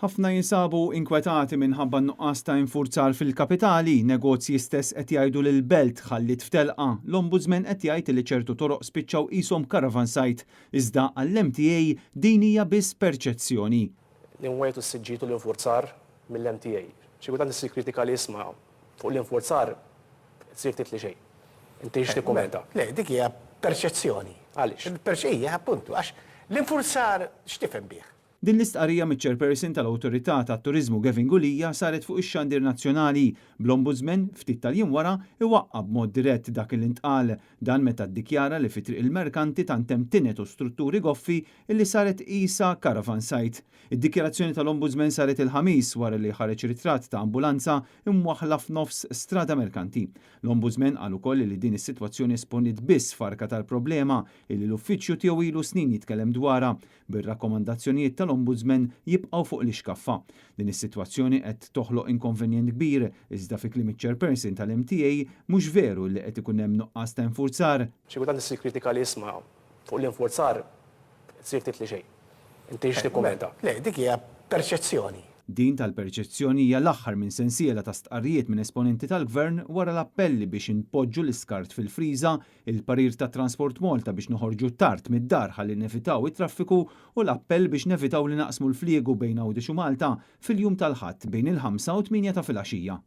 Ħafna jinsabu inkwetati minħabba n-nuqqas ta' infurzar fil-kapitali, negozji stess qed jgħidu li l-belt ħalliet f'telqa, l-Ombudsman qed jgħid li ċertu toroq spiċċaw qishom caravan site, iżda għall-MTA din hija biss perċezzjoni. Li nwiegħdu s-siġġijiet u l-infurzar mill-MTA. Xi kultant issir kritika li isma' fuq l-infurzar tsir ftit li xejn. Inti x'tikkummenta? Le, dik hija perċezzjoni. Għaliex? Hija appuntu, għax l-infurzar x'tifhem bih? Din l-istqarrija miċ-Chairperson tal-Awtorità tat-Turiżmu Gavin Gulia saret fuq ix-xandir nazzjonali, bl-Ombudsman ftit tal-jiem wara iwaqqa' b'mod dirett dak li ntqal. Dan meta ddikjara li fi Triq il-Merkanti tant hemm tined u strutturi goffi illi saret qisha caravan site. Id-dikjarazzjoni tal-Ombudsman saret il-Ħamis wara li ħareġ ritratt ta' ambulanza imwaħħla f'nofs Strada Merkanti. L-Ombudsman qal ukoll li din is-sitwazzjoni esponiet biss farka tal-problema illi l-uffiċċju tiegħu ilu snin jitkellem dwarha, bir-rakkomandazzjonijiet tal-Ombudsman jibqgħu fuq l-ixkaffa. Din is-sitwazzjoni qed toħloq inkonvenjent kbir, iżda fi kliem iċ-Chairperson tal-MTA mhux veru li qed ikun hemm nuqqas ta' infurzar. Xi kultant issir kritika li isma' fuq l-infurzar tsir ftit li xejn. Inti x'tikkummenta? Le, dik hija perċezzjoni. Din tal-perċezzjoni hija l-aħħar minn sensiela ta' stqarrijiet minn esponenti tal-Gvern wara l-appelli biex inpoġġu l-iskart fil-friża, il-parir ta' Transport Malta biex noħorġu tard mid-dar ħalli nevitaw it-traffiku u l-appell biex nevitaw li naqsmu l-fliegu bejn Għawdex u Malta fil-jum tal-Ħadd bejn il-5 u 8 ta' filgħaxija.